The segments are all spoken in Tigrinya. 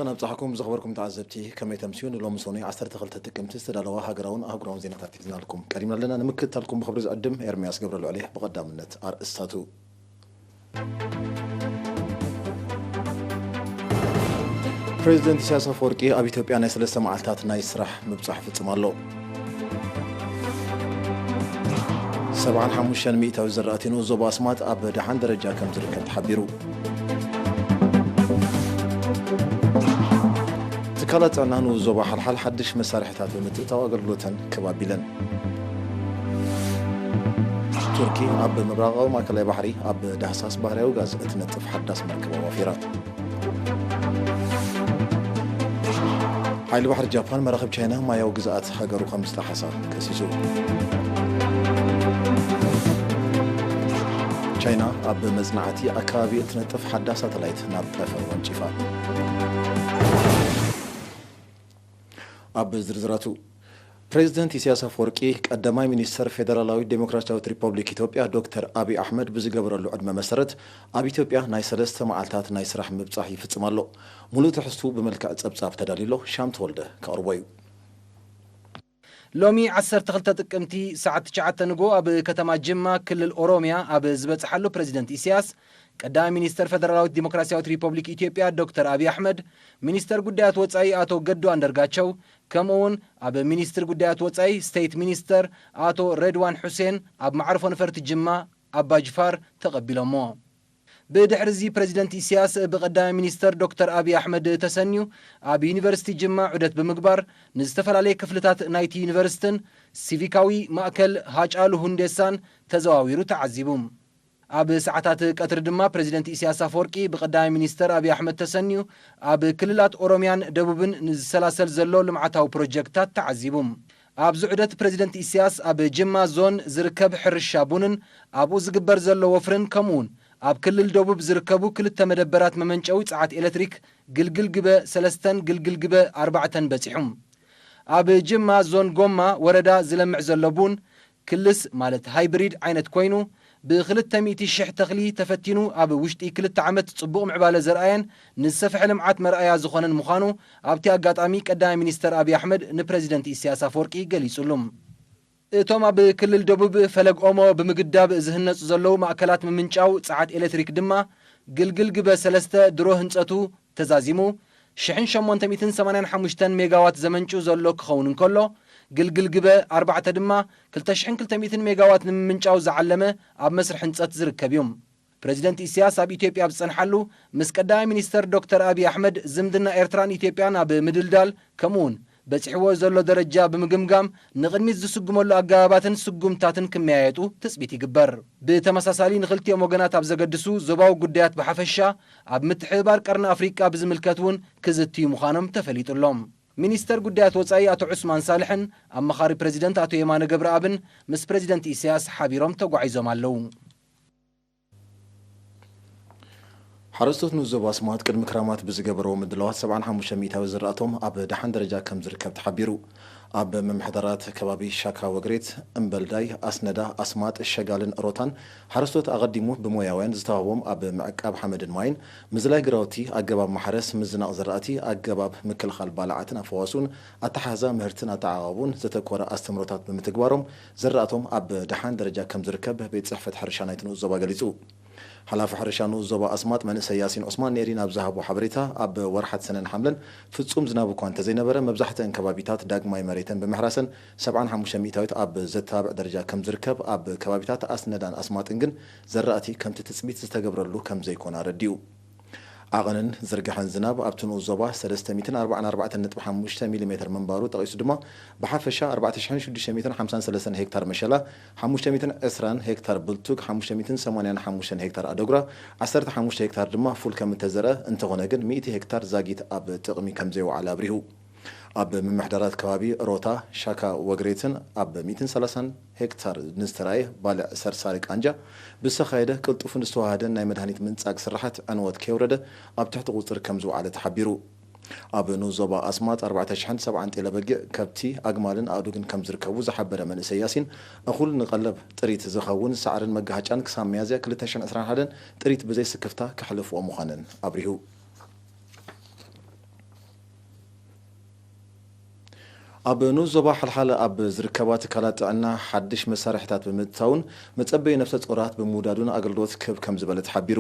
ናብጻሕኩም ዝኽበርኩም ተዓዘብቲ፣ ከመይ ተምስዩ? ንሎሚ ሰኑይ ዓሰርተ ክልተ ጥቅምቲ ዝተዳለዋ ሃገራውን ኣህጉራውን ዜናታት ሒዝናልኩም ቀሪብና ኣለና። ንምክትታልኩም ብኽብሪ ዝዕድም ኤርምያስ ገብረ ልዑል እየ። ብቐዳምነት ኣርእስታቱ። ፕሬዚደንት ኢሳያስ ኣፈወርቂ ኣብ ኢትዮጵያ ናይ ሰለስተ መዓልታት ናይ ስራሕ ምብጻሕ ፍጽም ኣሎ። ሰብዓን ሓሙሽተን ሚእታዊ ዝራእቲ ንኡስ ዞባ ኣስማጥ ኣብ ደሓን ደረጃ ከም ዝርከብ ተሓቢሩ። ትካላት ጥዕና ንኡስ ዞባ ሓልሓል ሓድሽ መሳርሕታት ብምትእታው ኣገልግሎተን ክብ ኣቢለን። ቱርኪ ኣብ ምብራቓዊ ማእከላይ ባሕሪ ኣብ ዳህሳስ ባህርያዊ ጋዝ እትነጥፍ ሓዳስ መርከብ ኣዋፊራ። ሓይሊ ባሕሪ ጃፓን መራኽብ ቻይና ማያዊ ግዝኣት ሃገሩ ከም ዝጠሓሳ ከሲሱ። ቻይና ኣብ መጽናዕቲ ኣከባቢ እትነጥፍ ሓዳስ ሳተላይት ናብ ጠፈር ወንጪፋ። ኣብ ዝርዝራቱ፣ ፕሬዚደንት ኢሳያስ ኣፈወርቂ ቀዳማይ ሚኒስተር ፌደራላዊት ዴሞክራሲያዊት ሪፐብሊክ ኢትዮጵያ ዶክተር ኣብይ ኣሕመድ ብዝገበረሉ ዕድመ መሰረት ኣብ ኢትዮጵያ ናይ ሰለስተ መዓልታት ናይ ስራሕ ምብጻሕ ይፍጽም ኣሎ። ሙሉእ ትሕዝቱ ብመልክዕ ጸብጻብ ተዳልዩ ኣሎ። ሻም ተወልደ ከቕርቦ እዩ። ሎሚ ዓሰርተ ክልተ ጥቅምቲ ሰዓት ትሽዓተ ንግሆ ኣብ ከተማ ጅማ ክልል ኦሮሚያ ኣብ ዝበጽሓሉ ፕሬዚደንት ኢሳያስ ቀዳማይ ሚኒስተር ፌደራላዊት ዲሞክራሲያዊት ሪፐብሊክ ኢትዮጵያ ዶክተር ኣብይ ኣሕመድ፣ ሚኒስተር ጉዳያት ወጻኢ ኣቶ ገዱ ኣንደርጋቸው፣ ከምኡ እውን ኣብ ሚኒስትሪ ጉዳያት ወጻኢ ስቴት ሚኒስተር ኣቶ ሬድዋን ሑሴን ኣብ መዓርፎ ነፈርቲ ጅማ ኣባጅፋር ተቐቢሎሞ። ብድሕሪ እዚ ፕሬዚደንት ኢሳያስ ብቀዳማይ ሚኒስተር ዶክተር ኣብይ ኣሕመድ ተሰንዩ ኣብ ዩኒቨርሲቲ ጅማ ዑደት ብምግባር ንዝተፈላለየ ክፍልታት ናይቲ ዩኒቨርሲቲን ሲቪካዊ ማእከል ሃጫሉ ሁንዴሳን ተዘዋዊሩ ተዓዚቡ። ኣብ ሰዓታት ቀትሪ ድማ ፕሬዚደንት ኢሳያስ ኣፈወርቂ ብቀዳማይ ሚኒስተር ኣብይ ኣሕመድ ተሰንዩ ኣብ ክልላት ኦሮሚያን ደቡብን ንዝሰላሰል ዘሎ ልምዓታዊ ፕሮጀክትታት ተዓዚቡ። ኣብዚ ዑደት ፕሬዚደንት ኢሳያስ ኣብ ጅማ ዞን ዝርከብ ሕርሻ ቡንን ኣብኡ ዝግበር ዘሎ ወፍርን ከምኡውን ኣብ ክልል ደቡብ ዝርከቡ ክልተ መደበራት መመንጨዊ ጸዓት ኤሌክትሪክ ግልግል ግበ ሰለስተን ግልግል ግበ ኣርባዕተን በጺሑ። ኣብ ጅማ ዞን ጎማ ወረዳ ዝለምዕ ዘሎ ቡን ክልስ ማለት ሃይብሪድ ዓይነት ኮይኑ ብክልተ ሚእቲ ሽሕ ተኽሊ ተፈቲኑ ኣብ ውሽጢ ክልተ ዓመት ጽቡቕ ምዕባለ ዘርኣየን ንዝሰፍሐ ልምዓት መርኣያ ዝኾነን ምዃኑ ኣብቲ ኣጋጣሚ ቀዳማይ ሚኒስተር ኣብይ ኣሕመድ ንፕሬዚደንት ኢሳያስ ኣፈወርቂ ገሊጹሉ። እቶም ኣብ ክልል ደቡብ ፈለግ ኦሞ ብምግዳብ ዝህነጹ ዘለዉ ማእከላት ምምንጫው ጸዓት ኤሌክትሪክ ድማ ግልግል ግበ ሰለስተ ድሮ ህንጸቱ ተዛዚሙ ሽሕን ሸሞንተ ሚእትን ሰማንያን ሓሙሽተን ሜጋዋት ዘመንጩ ዘሎ ክኸውን እንከሎ፣ ግልግል ግበ ኣርባዕተ ድማ ክልተ ሽሕን ክልተ ሚእትን ሜጋዋት ንምምንጫው ዝዓለመ ኣብ መስርሕ ህንጸት ዝርከብ እዩ። ፕሬዚደንት ኢሳያስ ኣብ ኢትዮጵያ ኣብ ዝጸንሓሉ ምስ ቀዳማይ ሚኒስተር ዶክተር ኣብይ ኣሕመድ ዝምድና ኤርትራን ኢትዮጵያን ኣብ ምድልዳል ከምኡውን በጺሕዎ ዘሎ ደረጃ ብምግምጋም ንቕድሚት ዝስጉመሉ ኣገባባትን ስጉምታትን ክመያየጡ ትጽቢት ይግበር። ብተመሳሳሊ ንክልቲኦም ወገናት ኣብ ዘገድሱ ዞባዊ ጉዳያት ብሓፈሻ ኣብ ምትሕብባር ቀርኒ ኣፍሪቃ ብዝምልከት እውን ክዝትዩ ምዃኖም ተፈሊጡ ኣሎ። ሚኒስተር ጉዳያት ወጻኢ ኣቶ ዑስማን ሳልሕን ኣማኻሪ ፕሬዚደንት ኣቶ የማነ ገብረኣብን ምስ ፕሬዚደንት ኢሳያስ ሓቢሮም ተጓዒዞም ኣለዉ። ሓረስቶት ንኡስ ዞባ ኣስማጥ ቅድሚ ክራማት ብዝገበርዎ ምድላዋት ሰብዓን ሓሙሽተ ሚእታዊ ዝራእቶም ኣብ ደሓን ደረጃ ከም ዝርከብ ተሓቢሩ። ኣብ ምምሕዳራት ከባቢ ሻካ ወግሬት፣ እምበልዳይ፣ ኣስነዳ፣ ኣስማጥ፣ ሸጋልን ሮታን ሓረስቶት ኣቐዲሙ ብሞያውያን ዝተዋህቦም ኣብ ምዕቃብ ሓመድን ማይን፣ ምዝላይ ግራውቲ፣ ኣገባብ ማሕረስ፣ ምዝናቕ ዝራእቲ፣ ኣገባብ ምክልኻል ባልዓትን ኣፈዋስኡን፣ ኣተሓሕዛ ምህርትን ኣተዓቓቕቡን ዘተኮረ ኣስተምህሮታት ብምትግባሮም ዝራእቶም ኣብ ደሓን ደረጃ ከም ዝርከብ ቤት ጽሕፈት ሕርሻ ናይቲ ንኡስ ዞባ ገሊጹ። ሓላፊ ሕርሻ ንኡስ ዞባ ኣስማጥ መንእሰይ ያሲን ዑስማን ንኤሪና ኣብ ዝሃቦ ሓበሬታ፣ ኣብ ወርሓት ሰነን ሓምለን ፍጹም ዝናብ እኳ እንተዘይነበረ፣ መብዛሕትአን ከባቢታት ዳግማይ መሬተን ብምሕራሰን ሰብዓን ሓሙሽተ ሚእታዊት ኣብ ዘተባብዕ ደረጃ ከም ዝርከብ፣ ኣብ ከባቢታት ኣስነዳን ኣስማጥን ግን ዘራእቲ ከምቲ ትጽቢት ዝተገብረሉ ከም ዘይኮነ ኣረዲኡ። ዓቐንን ዝርግሐን ዝናብ ኣብቲ ንኡስ ዞባ ሰለስተ ሚእትን ኣርባዓን ኣርባዕተን ነጥቢ ሓሙሽተ ሚሊ ሜተር ምንባሩ ጠቒሱ ድማ፣ ብሓፈሻ ኣርባዕተ ሽሕን ሽዱሽተ ሚእትን ሓምሳን ሰለስተን ሄክታር መሸላ፣ ሓሙሽተ ሚእትን ዕስራን ሄክታር ብልቱግ፣ ሓሙሽተ ሚእትን ሰማንያን ሓሙሽተን ሄክታር ኣደጉራ፣ ዓሰርተ ሓሙሽተ ሄክታር ድማ ፉል ከም እተዘርአ፣ እንተኾነ ግን ሚእቲ ሄክታር ዛጊት ኣብ ጥቕሚ ከም ዘይወዓለ ኣብሪሁ። ኣብ ምምሕዳራት ከባቢ ሮታ፣ ሻካ ወግሬትን ኣብ ሚእትን ሰላሳን ሄክታር ንዝተራእየ ባልዕ ሰርሳሪ ቃንጃ ብዝተኻየደ ቅልጡፍን ዝተዋሃደን ናይ መድሃኒት ምንጻግ ስራሓት ዕንወት ከየውረደ ኣብ ትሕቲ ቁጽሪ ከም ዝወዓለ ተሓቢሩ። ኣብ ንኡስ ዞባ ኣስማጥ ኣርባዕተ ሽሕን ሰብዓን ጤለ በጊዕ፣ ከብቲ፣ ኣግማልን ኣእዱግን ከም ዝርከቡ ዝሓበረ መንእሰይ ያሲን፣ እኹል ንቐለብ ጥሪት ዝኸውን ሳዕርን መጋሃጫን ክሳብ ሚያዝያ ክልተ ሽሕን ዕስራን ሓደን ጥሪት ብዘይስክፍታ ከሕልፍኦ ምዃነን ኣብሪሁ። ኣብ ንኡስ ዞባ ሓልሓል ኣብ ዝርከባ ትካላት ጥዕና ሓድሽ መሳርሒታት ብምእታውን መጸበዪ ነፍሰ ጾራት ብምውዳዱን ኣገልግሎት ክህብ ከም ዝበለ ተሓቢሩ።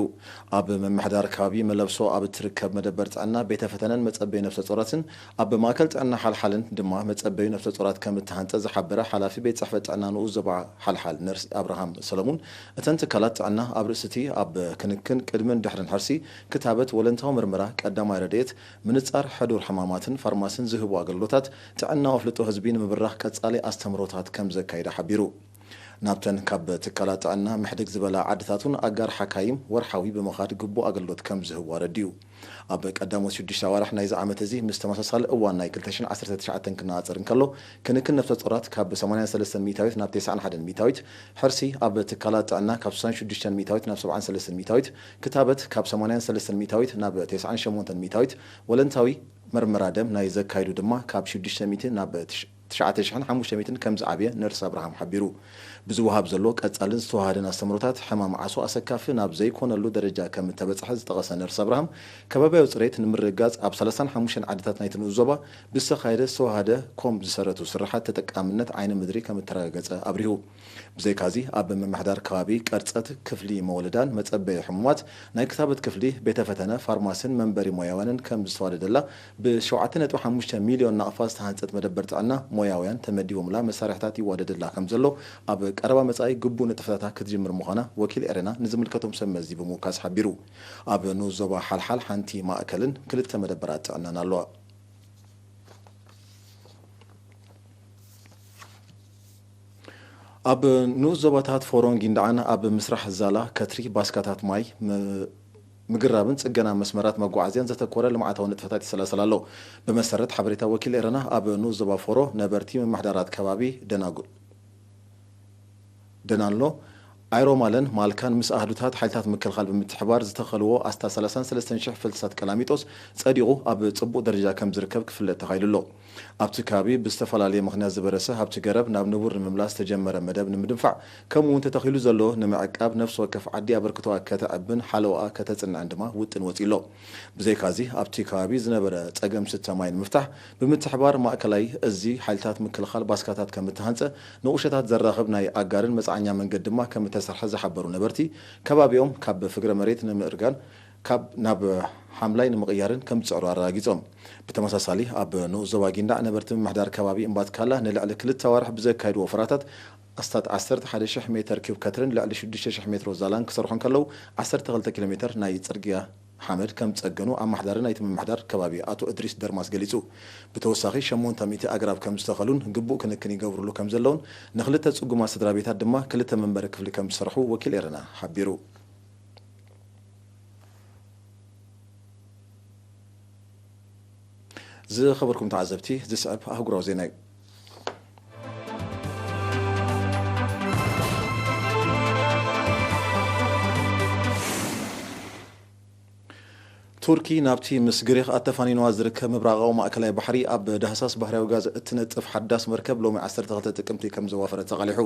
ኣብ ምምሕዳር ከባቢ መለብሶ ኣብ እትርከብ መደበር ጥዕና ቤተ ፈተነን መጸበዪ ነፍሰ ጾራትን ኣብ ማእከል ጥዕና ሓልሓልን ድማ መጸበዪ ነፍሰ ጾራት ከም እተሃንጸ ዝሓበረ ሓላፊ ቤት ጽሕፈት ጥዕና ንኡስ ዞባ ሓልሓል ነርስ ኣብርሃም ሰለሙን፣ እተን ትካላት ጥዕና ኣብ ርእሲ እቲ ኣብ ክንክን ቅድምን ድሕርን ሕርሲ፣ ክታበት፣ ወለንታዊ ምርመራ፣ ቀዳማይ ረድኤት፣ ምንጻር ሕዱር ሕማማትን ፋርማስን ዝህቡ ኣገልግሎታት ጥዕናዊ ኣፍልጦ ህዝቢ ንምብራኽ ቀጻሊ ኣስተምህሮታት ከም ዘካይዳ ሓቢሩ። ናብተን ካብ ትካላት ጥዕና ምሕድግ ዝበላ ዓድታት እውን ኣጋር ሓካይም ወርሓዊ ብምኻድ ግቡእ ኣገልግሎት ከም ዝህቡ ኣረዲኡ። ኣብ ቀዳሞት ሽዱሽተ ኣዋርሕ ናይዚ ዓመት እዚ ምስ ተመሳሳሊ እዋን ናይ ክልተ ሽሕን ዓሰርተ ትሽዓተን ክነጻጸር እንከሎ፣ ክንክን ነፍሰ ጾራት ካብ ሰማንያን ሰለስተን ሚእታዊት ናብ ተስዓን ሓደን ሚእታዊት፣ ሕርሲ ኣብ ትካላት ጥዕና ካብ ስሳን ሽዱሽተን ሚእታዊት ናብ ሰብዓን ሰለስተን ሚእታዊት፣ ክታበት ካብ ሰማንያን ሰለስተን ሚእታዊት ናብ ተስዓን ሸሞንተን ሚእታዊት፣ ወለንታዊ መርመራ ደም ናይ ዘካይዱ ድማ ካብ ሽዱሽተ ሚእቲ ናብ ትሽ-፣ ትሽዓተ ሽሕን ሓሙሽተ ሚእትን ከም ዝዓብየ ነርስ ኣብርሃም ሓቢሩ። ብዝወሃብ ዘሎ ቀጻልን ዝተዋሃደን ኣስተምህሮታት፣ ሕማም ዓሶ ኣሰካፊ ናብ ዘይኮነሉ ደረጃ ከም እተበጽሐ ዝጠቐሰ ነርስ ኣብርሃም፣ ከባብያዊ ጽሬት ንምርግጋጽ ኣብ ሰላሳን ሓሙሽተን ዓድታት ናይቲ ንኡስ ዞባ ብዝተኻየደ ዝተዋሃደ ኮም ዝሰረቱ ስርሓት ተጠቃምነት ዓይኒ ምድሪ ከም እተረጋገጸ ኣብሪሁ። ብዘይካዚ፣ ኣብ ምምሕዳር ከባቢ ቀርጸት፣ ክፍሊ መወለዳን መጸበዪ ሕሙማት፣ ናይ ክታበት ክፍሊ፣ ቤተ ፈተነ፣ ፋርማስን መንበሪ ሞያውያንን ከም ዝተዋደደላ፣ ብ ሸውዓተ ነጥቢ ሓሙሽተ ሚልዮን ናቕፋ ዝተሃንጸት መደበር ጥዕና፣ ሞያውያን ተመዲቦምላ፣ መሳርሕታት ይዋደደላ ከም ዘሎ፣ ኣብ ቀረባ መጻኢ ግቡእ ንጥፈታታ ክትጅምር ምዃና ወኪል ኤረና ንዝምልከቶም ሰብ መዚ ብምውካስ ሓቢሩ። ኣብ ንኡስ ዞባ ሓልሓል ሓንቲ ማእከልን ክልተ መደበራት ጥዕናን ኣለዋ። ኣብ ንኡስ ዞባታት ፎሮን ጊንዳዕን ኣብ ምስራሕ ዛላ፣ ከትሪ፣ ባስካታት ማይ ም-፣ ምግራብን ጽገና መስመራት መጓዓዝያን ዘተኮረ ልምዓታዊ ንጥፈታት ይሰላሰል ኣሎ። ብመሰረት ሓበሬታ ወኪል ኤረና፣ ኣብ ንኡስ ዞባ ፎሮ ነበርቲ ምምሕዳራት ከባቢ ደናጉ-፣ ደናሎ፣ ኣይሮማለን ማልካን ምስ ኣህዱታት ሓይልታት ምክልኻል ብምትሕባር ዝተኸልዎ ኣስታት ሰላሳን ሰለስተን ሽሕ ፍልሳት ቀላሚጦስ ጸዲቑ ኣብ ጽቡቕ ደረጃ ከም ዝርከብ ክፍለጥ ተኻኢሉ ኣሎ። ኣብቲ ከባቢ ብዝተፈላለየ ምኽንያት ዝበረሰ ሃብቲ ገረብ ናብ ንቡር ንምምላስ ዝተጀመረ መደብ ንምድንፋዕ፣ ከምኡ እውን ተተኺሉ ዘሎ ንምዕቃብ፣ ነፍሲ ወከፍ ዓዲ ኣበርክቶኣ ከተዕብን ሓለዋኣ ከተጽንዕን ድማ ውጥን ወጺኡ ኣሎ። ብዘይካዚ፣ ኣብቲ ከባቢ ዝነበረ ጸገም ስተ ማይ ንምፍታሕ፣ ብምትሕባር ማእከላይ እዚ ሓይልታት ምክልኻል ባስካታት ከም እተሃንጸ፣ ንቑሸታት ዘራኽብ ናይ ኣጋርን መጽዓኛ መንገዲ ድማ ከም እተሰርሐ ዝሓበሩ ነበርቲ፣ ከባቢኦም ካብ ፍግረ መሬት ንምእርጋን ካብ ናብ ሓምላይ ንምቕያርን ከም ዝጽዕሩ ኣረጋጊጾም። ብተመሳሳሊ፣ ኣብ ንኡስ ዞባ ጊንዳዕ ነበርቲ ምምሕዳር ከባቢ እምባትካላ ንልዕሊ ክልተ ኣዋርሕ ብዘካየድዎ ወፈራታት ኣስታት ዓሰርተ ሓደ ሽሕ ሜተር ኪዩብ ከትርን ልዕሊ ሽዱሽተ ሽሕ ሜትሮ ዛላን ክሰርሑ እንከለዉ፣ ዓሰርተ ክልተ ኪሎ ሜተር ናይ ጽርግያ ሓመድ ከም ዝጸገኑ ኣመሓዳሪ ናይቲ ምምሕዳር ከባቢ ኣቶ እድሪስ ደርማስ ገሊጹ። ብተወሳኺ፣ ሸሞንተ ሚእቲ ኣግራብ ከም ዝተኸሉን ግቡእ ክንክን ይገብርሉ ከም ዘለውን፣ ንኽልተ ጽጉማት ስድራ ቤታት ድማ ክልተ መንበሪ ክፍሊ ከም ዝሰርሑ ወኪል ኤረና ሓቢሩ። ዝኸበርኩም ተዓዘብቲ፣ ዝስዕብ ኣህጉራዊ ዜና እዩ። ቱርኪ ናብቲ ምስ ግሪኽ ኣተፋኒንዋ ዝርከብ ምብራቓዊ ማእከላይ ባሕሪ ኣብ ዳህሳስ ባህርያዊ ጋዝ እትነጥፍ ሓዳስ መርከብ ሎሚ ዓሰርተ ክልተ ጥቅምቲ ከም ዘዋፈረት ተቓሊሑ።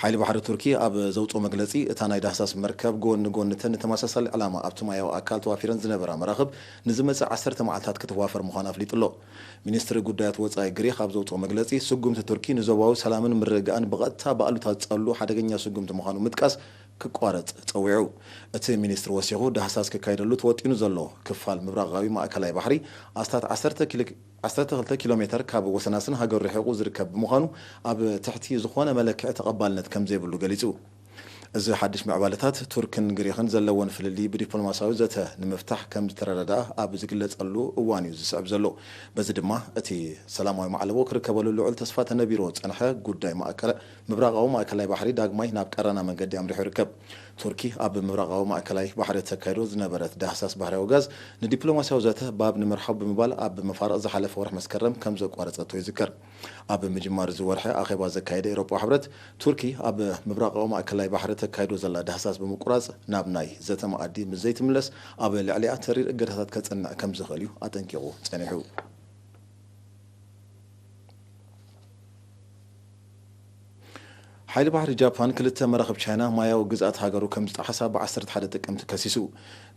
ሓይሊ ባሕሪ ቱርኪ ኣብ ዘውጽኦ መግለጺ፣ እታ ናይ ዳህሳስ መርከብ ጎኒ ጎኒ እተን ንተመሳሳሊ ዕላማ ኣብቲ ማያዊ ኣካል ተዋፊረን ዝነበራ መራኽብ ንዝመጽእ ዓሰርተ መዓልታት ክትዋፈር ምዃና ኣፍሊጡ ኣሎ። ሚኒስትሪ ጉዳያት ወጻኢ ግሪኽ ኣብ ዘውጽኦ መግለጺ፣ ስጉምቲ ቱርኪ ንዞባዊ ሰላምን ምርግጋእን ብቐጥታ ብኣሉታ ዝጸሉ ሓደገኛ ስጉምቲ ምዃኑ ምጥቃስ ክቋረጽ ጸዊዑ። እቲ ሚኒስትሪ ወሲኹ፣ ዳህሳስ ክካየደሉ ተወጢኑ ዘሎ ክፋል ምብራቓዊ ማእከላይ ባሕሪ ኣስታት ዓሰርተ ኪሎ፣ ዓሰርተ ክልተ ኪሎ ሜተር ካብ ወሰናስን ሃገሩ ርሒቑ ዝርከብ ብምዃኑ፣ ኣብ ትሕቲ ዝኾነ መለክዒ ተቐባልነት ከም ዘይብሉ ገሊጹ። እዚ ሓድሽ ምዕባለታት፣ ቱርክን ግሪኽን ዘለወን ፍልልይ ብዲፕሎማስያዊ ዘተ ንምፍታሕ ከም ዝተረዳድኣ ኣብ ዝግለጸሉ እዋን እዩ ዝስዕብ ዘሎ። በዚ ድማ፣ እቲ ሰላማዊ ማዕለቦ ክርከበሉ ልዑል ተስፋ ተነቢርዎ ዝጸንሐ ጉዳይ ማእከል፣ ምብራቓዊ ማእከላይ ባሕሪ ዳግማይ ናብ ቀራና መንገዲ ኣምሪሑ ይርከብ። ቱርኪ ኣብ ምብራቓዊ ማእከላይ ባሕሪ ተካይዶ ዝነበረት ዳህሳስ ባህርያዊ ጋዝ ንዲፕሎማስያዊ ዘተ ባብ ንምርሓው ብምባል ኣብ መፋርቕ ዝሓለፈ ወርሒ መስከረም ከም ዘቋረጸቶ ይዝከር። ኣብ ምጅማር እዚ ወርሒ ኣኼባ ዘካየደ ኤውሮጳዊ ሕብረት፣ ቱርኪ ኣብ ምብራቓዊ ማእከላይ ባሕሪ ተካይዶ ዘላ ዳህሳስ ብምቁራጽ ናብ ናይ ዘተ መኣዲ ምስ ዘይትምለስ ኣብ ልዕሊኣ ተሪር እገዳታት ከጽንዕ ከም ዝኽእል እዩ ኣጠንቂቑ ጸኒሑ። ሓይሊ ባሕሪ ጃፓን ክልተ መራኽብ ቻይና ማያዊ ግዝኣት ሃገሩ ከም ዝጠሓሳ ብ ዓሰርተ ሓደ ጥቅምቲ ከሲሱ።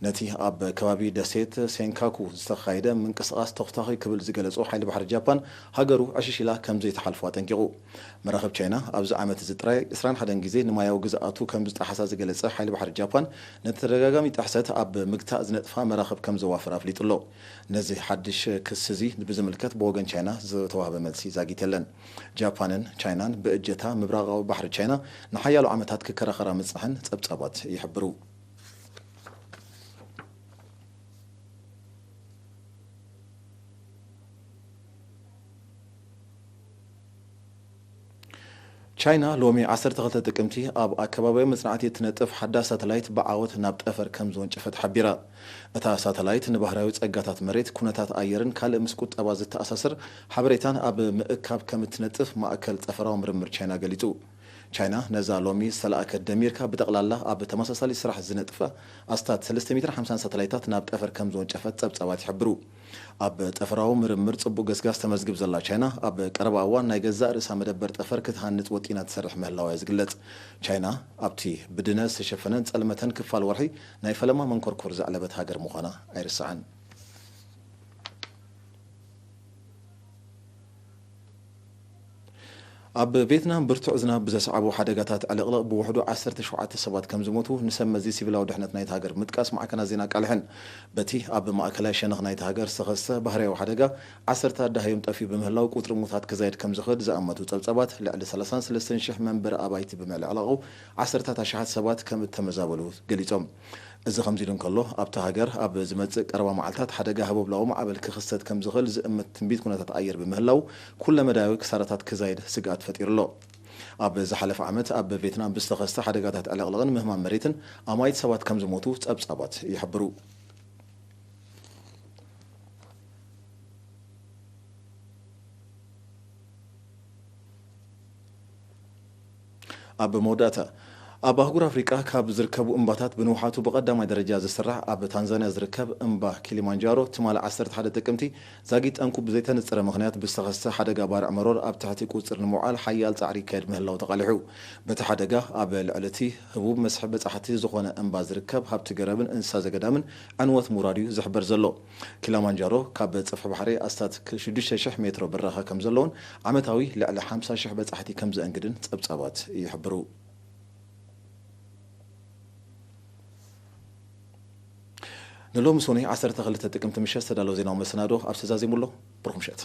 ነቲ ኣብ ከባቢ ደሴት ሴንካኩ ዝተኻየደ ምንቅስቓስ ተኹታኺ ክብል ዝገለጾ ሓይሊ ባሕሪ ጃፓን፣ ሃገሩ ዕሽሽ ኢላ ከም ዘይትሓልፎ ኣጠንቂቑ። መራኽብ ቻይና ኣብዚ ዓመት እዚ ጥራይ ዕስራን ሓደን ግዜ ንማያዊ ግዝኣቱ ከም ዝጠሓሳ ዝገለጸ ሓይሊ ባሕሪ ጃፓን፣ ነቲ ተደጋጋሚ ጥሕሰት ኣብ ምግታእ ዝነጥፋ መራኽብ ከም ዘዋፍር ኣፍሊጡ ኣሎ። ነዚ ሓድሽ ክሲ እዚ ብዝምልከት ብወገን ቻይና ዝተዋህበ መልሲ ዛጊት የለን። ጃፓንን ቻይናን ብእጀታ ምብራቓዊ ባሕሪ ቻይና ንሓያሎ ዓመታት ክከራኸራ ምጽንሐን ጸብጻባት ይሕብሩ። ቻይና ሎሚ ዓሰርተ ክልተ ጥቅምቲ ኣብ ኣከባቢያዊ መጽናዕቲ እትነጥፍ ሓዳስ ሳተላይት ብዓወት ናብ ጠፈር ከም ዝወንጨፈት ሓቢራ። እታ ሳተላይት ንባህርያዊ ጸጋታት መሬት፣ ኩነታት ኣየርን ካልእ ምስ ቁጠባ ዝተኣሳሰር ሓበሬታን ኣብ ምእካብ ከም እትነጥፍ ማእከል ጠፈራዊ ምርምር ቻይና ገሊጹ። ቻይና ነዛ ሎሚ ዝተለኣከት ደሚርካ ብጠቕላላ ኣብ ተመሳሳሊ ስራሕ ዝነጥፋ ኣስታት ሰለስተ ሚእትን ሓምሳን ሳተላይታት ናብ ጠፈር ከም ዝወንጨፈት ጸብጻባት ይሕብሩ። ኣብ ጠፈራዊ ምርምር ጽቡቕ ገስጋስ ተመዝግብ ዘላ ቻይና፣ ኣብ ቀረባ እዋን ናይ ገዛእ ርእሳ መደበር ጠፈር ክትሃንጽ ወጢና ትሰርሕ ምህላዋ እዩ ዝግለጽ። ቻይና ኣብቲ ብድነ ዝተሸፈነን ጸልመተን ክፋል ወርሒ ናይ ፈለማ መንኮርኮር ዘዕለበት ሃገር ምዃና ኣይርሳዕን። ኣብ ቬትናም ብርቱዕ ዝናብ ብዘስዓቦ ሓደጋታት ዕልቕልቕ ብውሕዱ ዓሰርተ ሸውዓተ ሰባት ከም ዝሞቱ ንሰብ መዚ ሲቪላዊ ድሕነት ናይቲ ሃገር ምጥቃስ ማዕከናት ዜና ኣቃሊሐን። በቲ ኣብ ማእከላይ ሸነኽ ናይቲ ሃገር ዝተኸስተ ባህርያዊ ሓደጋ፣ ዓሰርታት ደሃዮም ጠፊኡ ብምህላው፣ ቁጽሪ ሙታት ክዛይድ ከም ዝኽእል ዝኣመቱ ጸብጻባት፣ ልዕሊ ሰላሳን ሰለስተን ሽሕ መንበሪ ኣባይቲ ብምዕልቕላቑ፣ ዓሰርታት ኣሽሓት ሰባት ከም እተመዛበሉ ገሊጾም። እዚ ከምዚ ኢሉ እንከሎ፣ ኣብታ ሃገር ኣብ ዝመጽእ ቀረባ መዓልታት ሓደጋ ህቦብላዊ ማዕበል ክኽሰት ከም ዝኽእል ዝእምት ትንቢት ኩነታት ኣየር ብምህላው፣ ኩለመዳያዊ ክሳራታት ክዛይድ ስግኣት ፈጢሩ ኣሎ። ኣብ ዝሓለፈ ዓመት ኣብ ቬትናም ብዝተኸስተ ሓደጋታት ዕልቕልቕን ምህማም መሬትን ኣማኢት ሰባት ከም ዝሞቱ ጸብጻባት ይሕብሩ። ኣብ መወዳእታ፣ ኣብ ኣህጉር ኣፍሪቃ ካብ ዝርከቡ እምባታት ብንውሓቱ ብቐዳማይ ደረጃ ዝስራሕ ኣብ ታንዛንያ ዝርከብ እምባ ኪሊማንጃሮ፣ ትማሊ ዓሰርተ ሓደ ጥቅምቲ ዛጊት ጠንቁ ብዘይተነጸረ ምኽንያት ብዝተኸስተ ሓደጋ ባርዕ መሮር ኣብ ትሕቲ ቁጽር ንምውዓል ሓያል ጻዕሪ ይካየድ ምህላው ተቓሊሑ። በቲ ሓደጋ ኣብ ልዕሊ እቲ ህቡብ መስሕብ በጻሕቲ ዝኾነ እምባ ዝርከብ ሃብቲ ገረብን እንስሳ ዘገዳምን ዕንወት ምውራዱ እዩ ዝሕበር ዘሎ። ኪላማንጃሮ ካብ ጽፍሒ ባሕሪ ኣስታት ሽዱሽተ ሽሕ ሜትሮ ብራኸ ከም ዘለውን ዓመታዊ ልዕሊ ሓምሳ ሽሕ በጻሕቲ ከም ዘእንግድን ጸብጻባት ይሕብሩ። ንሎሚ ሶኒ ዓሰርተ ክልተ ጥቅምቲ ምሸት ዝተዳለወ ዜናዊ መሰናዶ ኣብ ተዛዚሙ ኣሎ። ብሩኽ ምሸት።